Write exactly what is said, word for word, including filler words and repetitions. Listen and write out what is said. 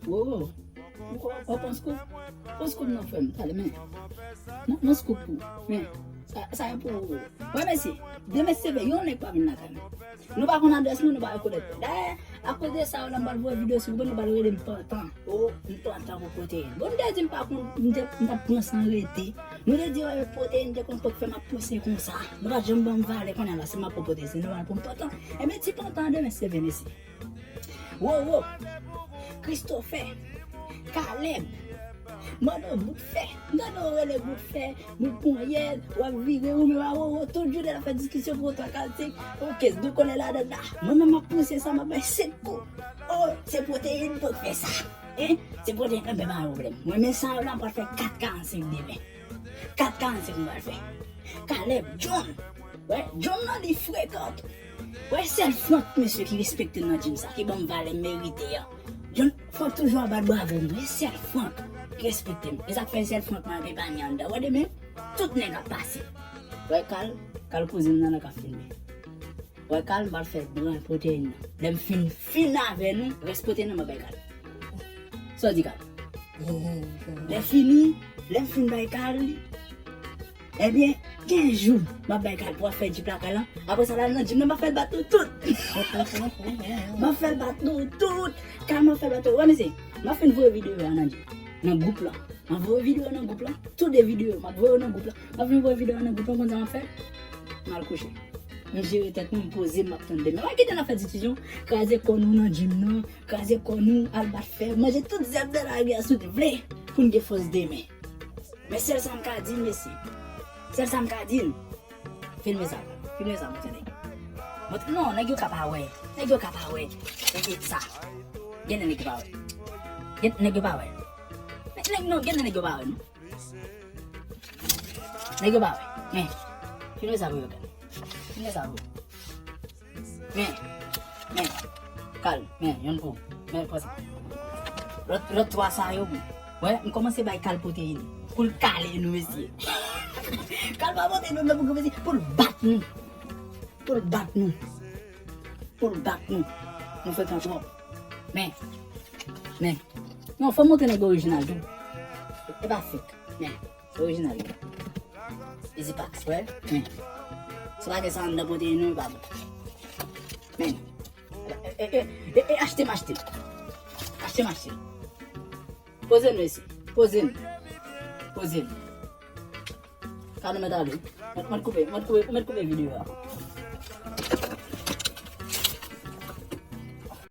Wo, wo, w pran scoop? Pran scoop non, frè m, talè, men. Mwen, mwen scoop pou ou. Men, sa, sa e pou ou. Wè, mesye, demen se vre, yon nèg pa vin lakay mwen. Nou pa konn adrès nou, nou pa rekonèt nou. Dayè, akoz de sa, yo la m pral voye videyo sou mwen, nou pral rele m pantan. O, m pantan pou pwoteyin. Bon, m te di m pa konn, m te, m t ap pran san rete. Nou te di, wè, pwoteyin te konn pòk fè m ap pouse konsa. Nou pa janm ban m valè kounye a la, si m ap pran pwoteyin, se nòmal pou m pantan. Ebyen, ti pantan demen se vre, mesye. Wowo, Christopher, Caleb, mande w bout fè. M tande w rele bout fè, bout ponyèt, w ap vire ou menm a Wowo, tout jounen l ap fè diskisyon pou w twa kaltik. Ok, nou konnen ladan la. Mwen menm m ap pouse sa, m ap bay senk kou. O, se pwoteyin pou fè sa. Hein? Se pwoteyin, enben pa pwoblèm. Mwen men sa yo la, m pral fè kat karannsenk demen. Kat karannsenk m pral fè. Caleb, John. Wè, John nan li frekan tou. Wè, sèl Frank, mesye, ki respekte m nan gym sa, ki ban m valè m merite an. John, Frank toujou ap bat bravo m. Wè, sèl Frank ki respekte m. E sa k fè sèl Frank mwen ap epanye anndan. Wè, demen, tout nèg ap pase. Wè, Kal, Kal kouzen m nan la k ap filme. Wè, Kal, m pral fè bran pwoteyin nan. Lè m fin, fin avè nou, rès pwoteyin nan, m ap bay Kal. Sa w di, Kal? Lè fini, lè m fin bay Kal li, ebyen, kenz jou, m ap bay Kal pou w ap fè jip lakay lan. Apre sa, l al nan jim nan, m ap fè l bat nou tout. M ap fè l bat nou tout. Kal, m ap fè l bat nou. Wè, mesye, m ap fin voye videyo a nan jim, nan gwoup lan. M ap voye videyo nan gwoup lan. Tou de videyo, m ap voye yo nan gwoup lan. M ap vin voye videyo nan gwoup lan, konn sa m ap fè? M al kouche. M jere tèt mwen, m poze, m ap tann demen. Pa kite n ap fè diskisyon, kraze kò nou nan jim nan, kraze kò nou, al bat fè, manje tout zèb nan lari a si w te vle, pou n gen fòs demen. Men sèl sa m ka di n, mesye. Sèl sa m ka di n. Filme sa. Filme sa, montre nèg. Montre, non, nèg yo ka pa wè. Nèg yo ka pa wè. E, e, sa. Gen de nèg yo pa wè. Gen nèg yo pa wè. Men, nèg, non, gen de nèg yo pa wè, non. Nèg yo pa wè. Men, filme sa pou yo gade. Filme sa pou yo. Men, men, Kal, men, yonn pou, men, pran sa. Lòt, lòt twa sa yo, bon. Wè, m kòmanse bay Kal pwoteyin. Pou l kale nou, mesye. Kal pa pote nou nan pou mesye. Pou l bat nou. Pou l bat nou. Pou l bat nou. Nou frekan twòp. Men, men. Non, fò m montre nèg orijinal tou. E pa fake. Men. Se orijinal li. Easy Pax, wè. Men. Si w pa gen sa anndan pwoteyin nou, li pa bon. Men. E, e, e, e, e, achte m, achte m. Achte m, achte m. Poze nou isi. Poze nou. Poze nou. Ka nou mèt ale. Mèt, mèt koupe, mèt koupe, mèt koupe videyo a.